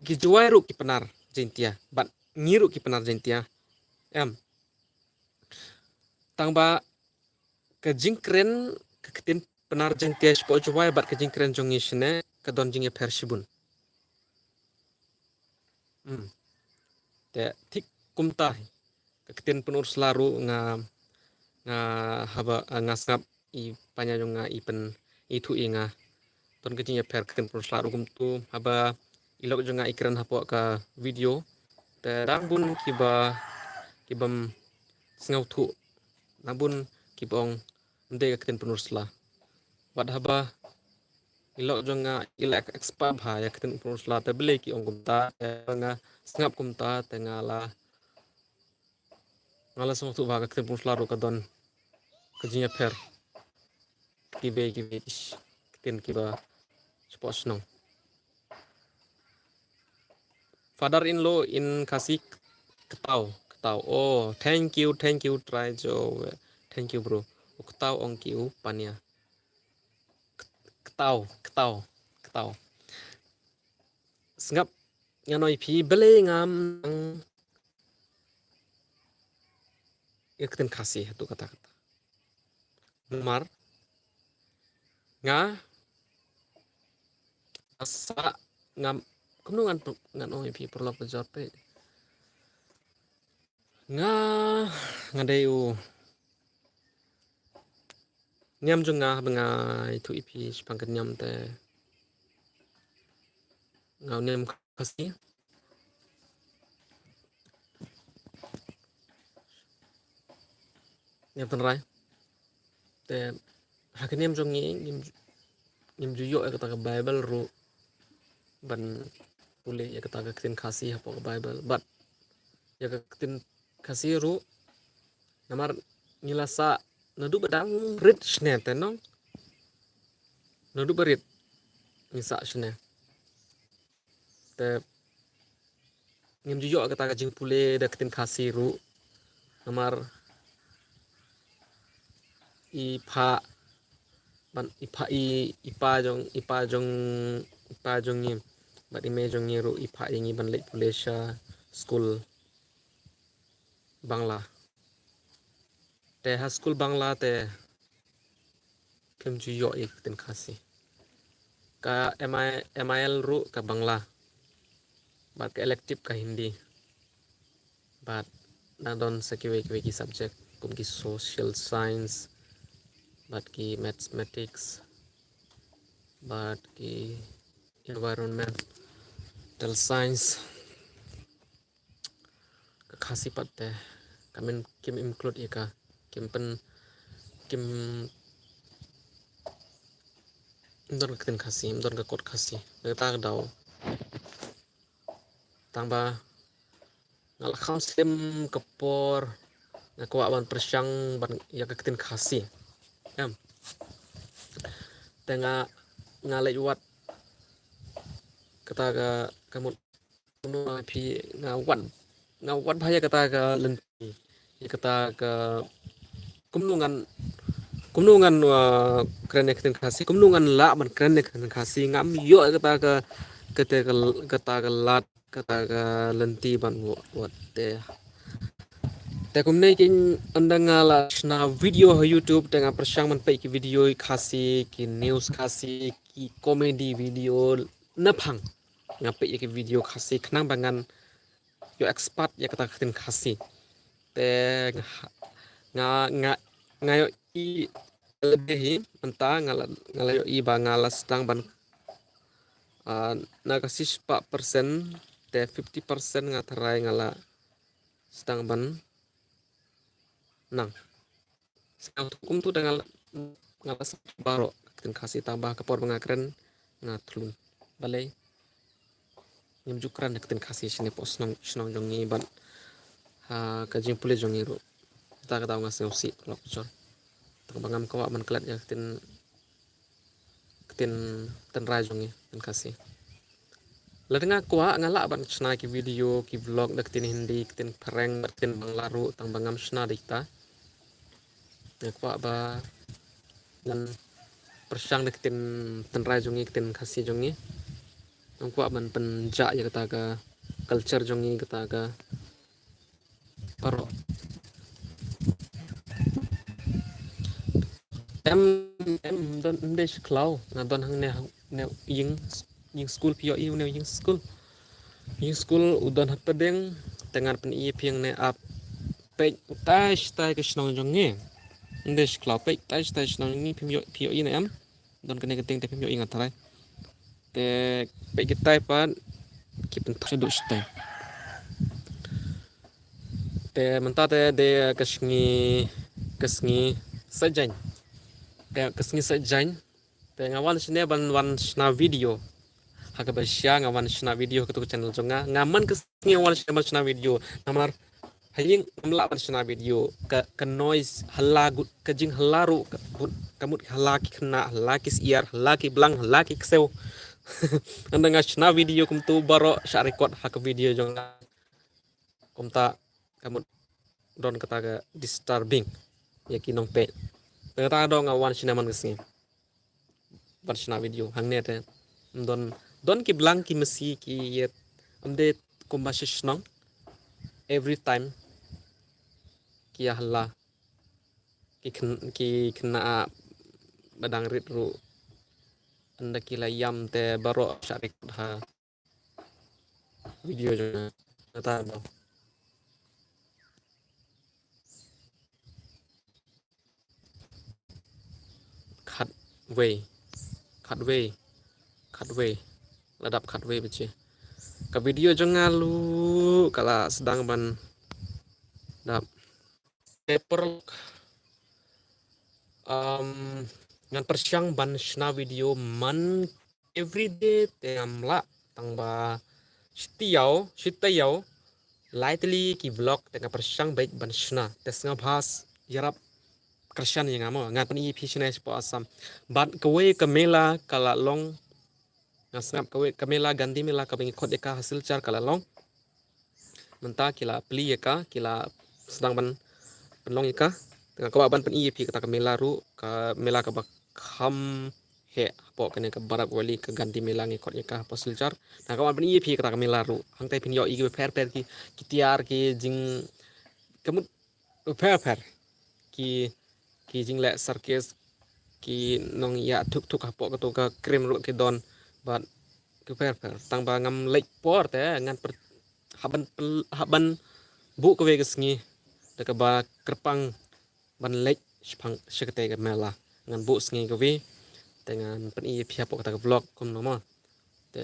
ki Jowai ruh ki Pnar Jaiñtia, bad ngi ruh ki Pnar Jaiñtia. Em. Tang ba ka jingkren, ka ktien Pnar Jaiñtia shapoh Jowai bad ka jingkren jong ngi shane ka don jingïapher shibun. Hmm. Te thik kumta hi, ka ktien Pynursla ruh nga, nga haba, ah, nga sngap i pania jong nga i pyn, i thuh ïa nga. Don ka jingïapher ka ktien Pynursla ruh kumtu, haba i lok jong nga i kren hapoh ka video, te dang bun kiba, kibym sngewthuh, dang bun kiba ong ym dei ka ktien Pynursla. Bad haba i lok jong nga i la expert bha ïa ka ktien Pynursla, te balei ki ong kumta, te nga sngap kumta, te nga la, nga la sngewthuh ba ka ktien Pynursla ruh ka don ka jingïapher. Kiwei kiwei, ish, ktien kiba shapoh shnong. Father in law in Khasi, ktaw, ktaw. Oh, thank you, thank you, try jo. Thank you, bro. U ktaw ong ki u pania. Ktaw, ktaw, ktaw. Sngap, ngan ong ïa phi balei ngam nang ïa ka ktien Khasi haduh katta katta. Namar nga, nga sa, ngam, kumno ngan, ngan ong ïa phi paralok bajor te. Nga, nga dei u niam jong nga, ba nga ïathuh ïa phi shaphang ka niam te nga u niam Khasi. Niam tynrai. Te ha ka niam jong ngi ngim, ngim ju ïoh ïa kata ka Bible ruh ban pule ïa kata ka ktien Khasi hapoh ka Bible. Bad ïa ka ktien Khasi ruh, namar ngi la sah naduh ba dang rit shane te nong. Naduh ba rit ngi sah shane. Te ngim ju ïoh kata ka jingpule da ka ktien Khasi ruh. Namar i pa, ban i pa, i, i pa jong, i pa jong, i pa jong ngi bad i mei jong ngi ruh i phah ïa ngi ban leit pule sha skul Bangla. Te ha skul Bangla te kim ju ïoh ïa ka ktien Khasi. Ka M I, M I L ruh ka Bangla. Bad ka elective ka Hindi. Bad na don sa kiwei kiwei ki subject kum ki social science, bad ki mathematics, bad ki environmental science. Ka Khasi pat te ka min kim include ïa ka, kim pyn, kim, ym don ka ktien Khasi, ym don ka kot Khasi. Kata ka daw tang ba nga la kham slem ka por nga kwah ban pyrshang ban ïa ka ktien Khasi. Em. Te nga, nga leit wad kata ka, ka mut kumno phi, nga wad, nga wad bha ïa kata ka lynti, ïa kata ka kumno ngan, kumno ngan, uh, kren ïa ka ktien Khasi, kumno ngan lah ban kren ïa ka ktien Khasi, ngam ïoh ïa kata ka, kata ka, kata ka lad, kata ka lynti ban wad, wad te. Te kumne ki ynda nga la shna video ha YouTube te nga pyrshang ban peit ki video Khasi, ki news Khasi, ki comedy video naphang. Nga peit ïa ki video Khasi khnang ba ngan ïoh expert ïa kata ka ktien Khasi. Te nga, nga, nga, nga ïohi lade hi mynta nga la, nga la ïohi ba nga la sdang ban, ah, na ka shispah percent te fifty percent nga tharai nga la sdang ban nang. Sngewthuh kumtu da nga la, nga la sngewthuh baroh ka ktien Khasi tang ba ka por ba nga kren nga thlun. Balei? Ngim ju kren da ka ktien Khasi shane hapoh shnong, shnong jong ngi bad ha ka jingpule jong ngi ruh. Kata ka daw nga sngewsih lok jor. Tang ba ngam kwah ban klet ïa ka ktien, ktien tynrai jong ngi, ktien Khasi. Lada nga kwah nga lah ban shna ki video, ki vlog da ka ktien Hindi, ka ktien Phareng, bad ka ktien Bangla ruh, tang ba ngam shna da kita. Nga kwah ba ngan pyrshang da ka ktien tynrai jong ngi, ka ktien Khasi jong ngi. Nga kwah ban pynjah ïa kata ka culture jong ngi, kata ka baroh. Em, em, don, em dei shi khlaw, nga don hangne, hangne ïing, ïing skul phi ïohi, une ïing skul. Ïing skul u don hapdeng, te ngan pyni phi hangne ap. Peit utai shatai ka shnong jong ngi. Em dei shi khlaw, peit utai shatai shnong jong ngi, phim ïoh, phi ïohi ne em. Don kane ka tieng te phim ïohi nga tharai. Te peit kitai pat ki pynthok shaduh shatai. Te mynta te dei ka sngi, ka sngi Saitjaiñ. Te ka sngi Saitjaiñ. Te nga wan shane ban wan shna video. Ha kaba shisha nga wan shna video ha katu ka channel jong nga. Nga man ka sngi nga wan shane ban shna video. Namar ha ïing ngam lah ban shna video. Ka, ka noise hala, ka jinghala ruh, ka mut, ka mut hala ki khynnah, hala ki syiar, hala ki blang, hala ki ksew. Ynda nga shna video kumtu baroh shah record ha ka video jong nga. Kumta ka mut don kata ka disturbing ïa ki nongpeit. Te kata ka daw nga wan shane man ka sngi ban shna video hangne te. Don, don ki blang ki masi ki ïeit, em dei kumba shi shnong. Every time ki ïa hala, ki khyn-, ki khynnah ba dang rit ruh, ynda ki la ïam te baroh shah record ha video jong nga. Kata ba khatwei, khatwei, khatwei, la dap khatwei baje. Ka video jong nga ruh ka la sdang ban dap. Te paralok, um, ngan pyrshang ban shna video man everyday te ngam lah, tang ba shi taïew, shi taïew lai tylli ki vlog te nga pyrshang beit ban shna. Te sngewbha ïarap kyrshan ïa nga mo, ngan pyni ïa phi shane shapoh Assam. Bad kawei ka mela ka la long, nga sngap kawei ka mela, Gandhi Mela, kaba ngi khot ïa ka ha Silchar ka la long. Mynta ki la plie ïa ka, ki la sdang ban pynlong ïa ka. Te nga kwah ban pyni ïa phi kata ka mela ruh, ka mela kaba kham heh hapoh kane ka Barak Valley, ka Gandhi Mela ngi khot ïa ka hapoh Silchar. Te nga kwah ban pyni ïa phi kata ka mela ruh. Hangtai phin ïohi kiba pher pher ki, ki tiar, ki jing, ka mut pher pher. Ki, ki jingleh circus, ki nongïaid thuk thuk hapoh katu ka cream ruh ki don, bad ki pher pher. Tang ba ngam leit por te ngan pyr-, hap ban pyl-, hap ban buh kawei ka sngi da kaba kyrpang ban leit shaphang sha katei ka mela. Ngan buh sngi kawei te ngan pyni ïa phi hapoh kata ka vlog kumno mo. Te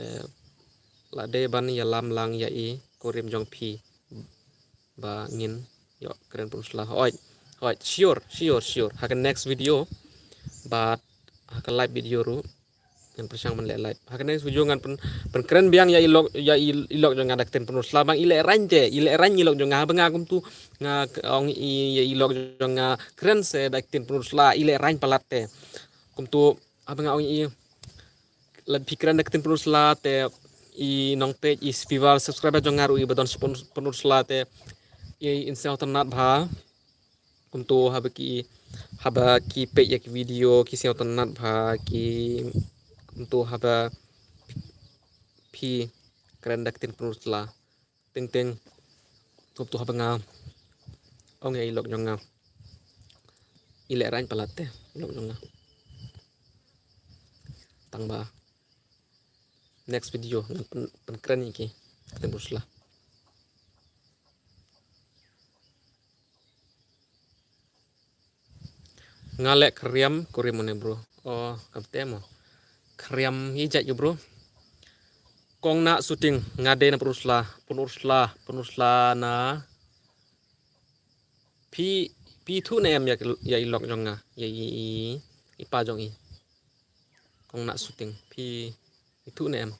la dei ban ïalam lang ïa i kurim jong phi ba ngin ïoh kren pynusla. Hooid, hooid, sure, sure, sure. Ha ka next video, bad ha ka live video ruh ngan pyrshang ban leh live. Ha ka next video ngan pyn, pynkren biang ïa i lok, ïa i, i lok jong nga da ka ktien pynusla, bang i lehraiñ te, i lehraiñ i lok jong nga, ba nga kumtu nga ong i, ïa i lok jong nga kren se da ka ktien pynusla, i lehraiñ palat te. Kumtu haba nga ong i, lada phi kren da ka ktien pynusla te, i nongpeit, i viewer, subscriber jong nga ruh i ba don shi pynus-, pynusla te, i, in sngewtynnat bha. Kumtu haba ki, haba ki peit ïa ki video ki sngewtynnat bha ki, kumtu haba phi kren da ka ktien pynusla. Teng teng. Kumtu haba nga ong ïa i lok jong nga, i lehraiñ palat te i lok jong nga. Tang ba next video ngan pyn, pynkren ïa ki ktien pynusla. Nga leh khriam kurim une bro. Oh, kam te mo. Khriam i jait ïa bro. Kong na shooting nga dei na pynusla, pynusla, pynusla na. Phi, phi thuh ne em ïa, ïa i lok jong nga, ïa i, i, i pa jong i. Kong na shooting phi, phi thuh ne em.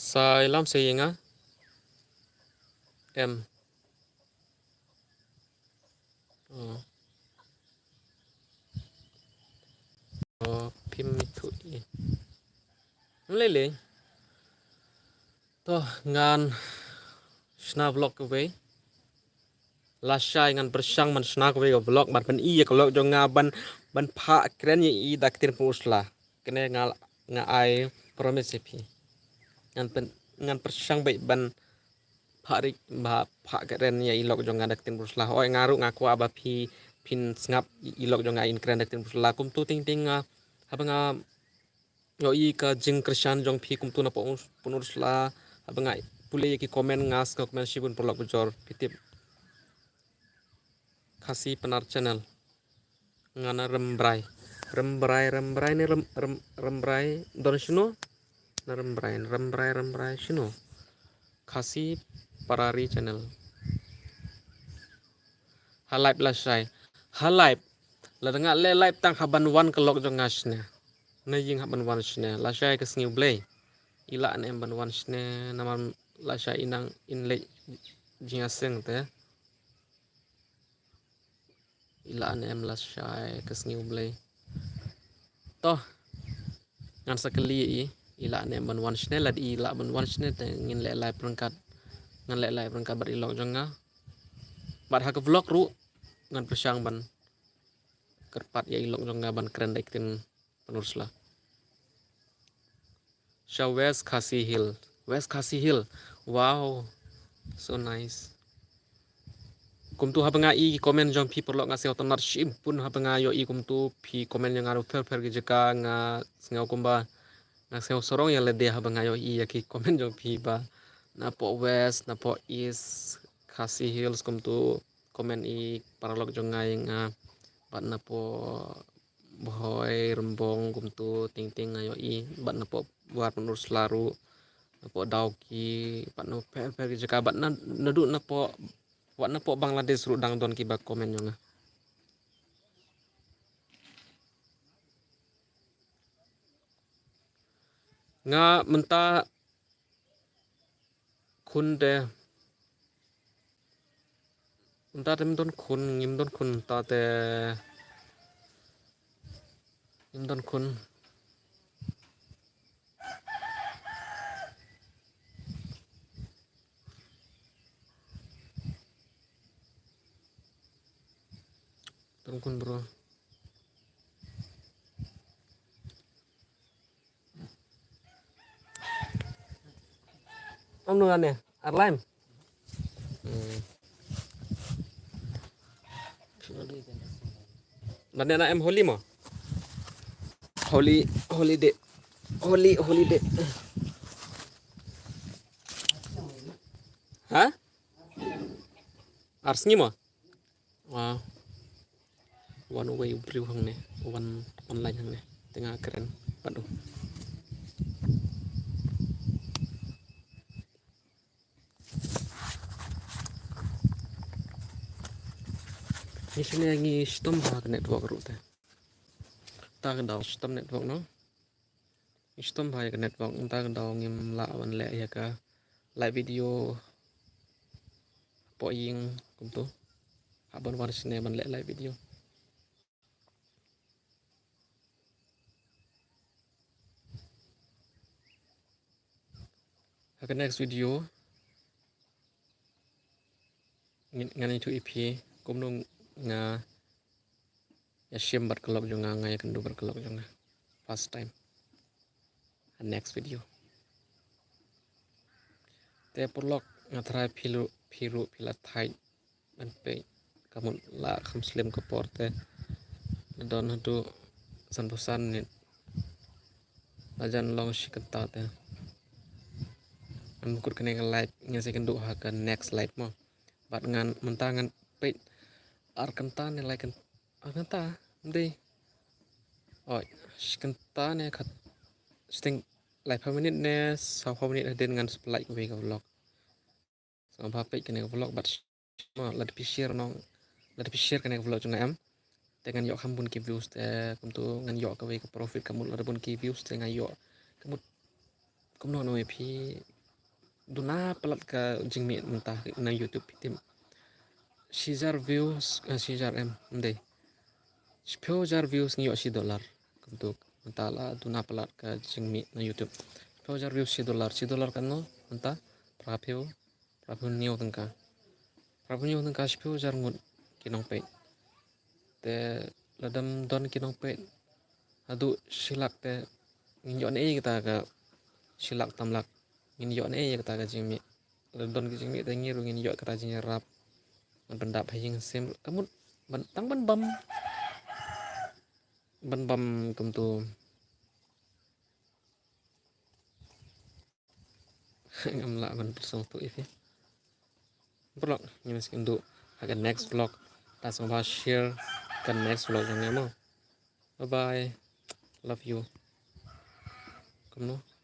Sa ïalam sa ïa nga. Em. Oh. Oh, phim ithuh ïa. Lei lei. To ngan shna vlog kawei. Lashai ngan pyrshang ban shna kawei ka vlog ban pyni ïa ka lok jong nga ban, ban phah kren ïa i da ka ktien pynusla. Kane nga, nga ai promise ïa phi. Ngan pyn, ngan pyrshang beit ban phah ri, ba phah kren ïa i lok jong nga da ka ktien Pynrut Sla. Hooid, nga ruh nga kwah ba phi, phin sngap i lok jong nga in kren da ka ktien Pynrut Sla. Kumtu teng teng nga, haba nga ïohi ka jingkyrshan jong phi kumtu na Pynrut Sla, haba nga pule ïa ki comment nga sngew kmen shibun paralok bajor, phi tip. Khasi Pnar Channel. Nga na Rembrai. Rembrai, Rembrai ne Rem-, Rem-, Rembrai. Don shino? Na Rembrai, Rembrai, Rembrai shino? Khasi Parari Channel. Ha live lashai. Ha live. Lada nga leh live tang haban wan ka lok jong nga shne. Na ïing haban wan shne. Lashai ka sngi U Blei. I lah ne em ban wan shne namar lashai i nang in leh jingïaseng te. I lah ne em lashai ka sngi U Blei. To. Ngan sa kylli i, i lah ne em ban wan shne, lada i lah ban wan shne te ngin leh live ryngkat. Ngan leh live ryngkat bad i lok jong nga. Bad ha ka vlog ruh ngan pyrshang ban kyrpad ïa i lok jong nga ban kren da i ktien Pynrut Sla. Sha West Khasi Hill. West Khasi Hill. Wow. So nice. Kumtu haba nga i comment jong phi paralok nga sngewtynnat shibun haba nga ïohi kumtu phi comment ïa nga ruh pher pher ki jaka nga sngew kumba nga sngew sarong ïa lade haba nga ïohi ïa ki comment jong phi ba napoh West, napoh East Khasi Hills kumtu comment i paralok jong nga ïa nga bad napoh Bhoi, Rymbong kumtu teng teng nga ïohi bad napoh War Pynrut Sla ruh, napoh Dawki bad napoh pher pher ki jaka bad na, naduh napoh, wat napoh Bangladesh ruh dang don kiba comment ïa nga. Nga mynta khun te. Mynta te ngim don khun, ngim don khun mynta te. Ngim don khun. Don khun bro. Am nu ane, ar lime. Hmm. Ba ne na em Holi mo? Holi, holiday. Holi, holiday. Ha? Ar sngi mo? Ah, wan uwei u briew hangne, wan online hangne. Te nga kren bad u. Ngi shane ngi shitom bha ka network ruh te. Ta ka daw shitom network no. Ngi shitom bha ïa ka network, mynta ka daw ngim lah ban leh ïa ka live video hapoh ïing kumtu. Hap ban wan shane ban leh live video. Ha ka next video ngan ïathuh ïa phi kumno nga ïashim bad ka lok jong nga, nga ïakynduh bad ka lok jong nga. First time. Ha next video. Te paralok nga tharai phi ruh, phi ruh phi la thait ban peit ka mut la kham slem ka por te. La don haduh sanphew san minit. La jan long shi kynta te. Ngan kut kane ka live, ngan sa ïakynduh ha ka next live mo. Bad ngan mynta ngan peit ar kynta ne lai kynta, ar kynta, ym dei. Oi, shi kynta ne khat, shiteng laiphew minit ne sawphew minit hadien ngan sa pynlait kawei ka vlog. Sngewbha peit kane ka vlog bad mo, lada phi share nong, lada phi share kane ka vlog jong nga em, te ngan ïoh kham bun ki views te kumtu ngan ïoh kawei ka profit ka mut lada bun ki views te nga ïoh ka mut kumno nong ïa phi duna palat ka jingmih mynta na YouTube phi tip. Shi hajar views, eh, shi hajar em, ym dei. Shiphew hajar views ngi ïoh shi dollar. Kumtu mynta la duna palat ka jingmih na YouTube. Shiphew hajar views shi dollar, shi dollar katno mynta? Phraphew, phraphew hynñiew tyngka. Phraphew hynñiew tyngka shiphew hajar ngut ki nongpeit. Te lada ym don ki nongpeit haduh shi lak te ngin ïoh ne ei kita ka shi lak tam lak. Ngin ïoh ne ïa kata ka jingmih. Lada don ka jingmih te ngi ruh ngin ïoh kata jingïarap. Ban pyndap ha ïing ha sem ka mut ban tang ban bam. Ban bam kumtu. Ngam lah ban pyrsong tu ifi. Paralok, ngin sa ïakynduh ha ka next vlog. Lada sngewbha share ka next vlog jong ngi mo. Bye bye. Love you. Kumno?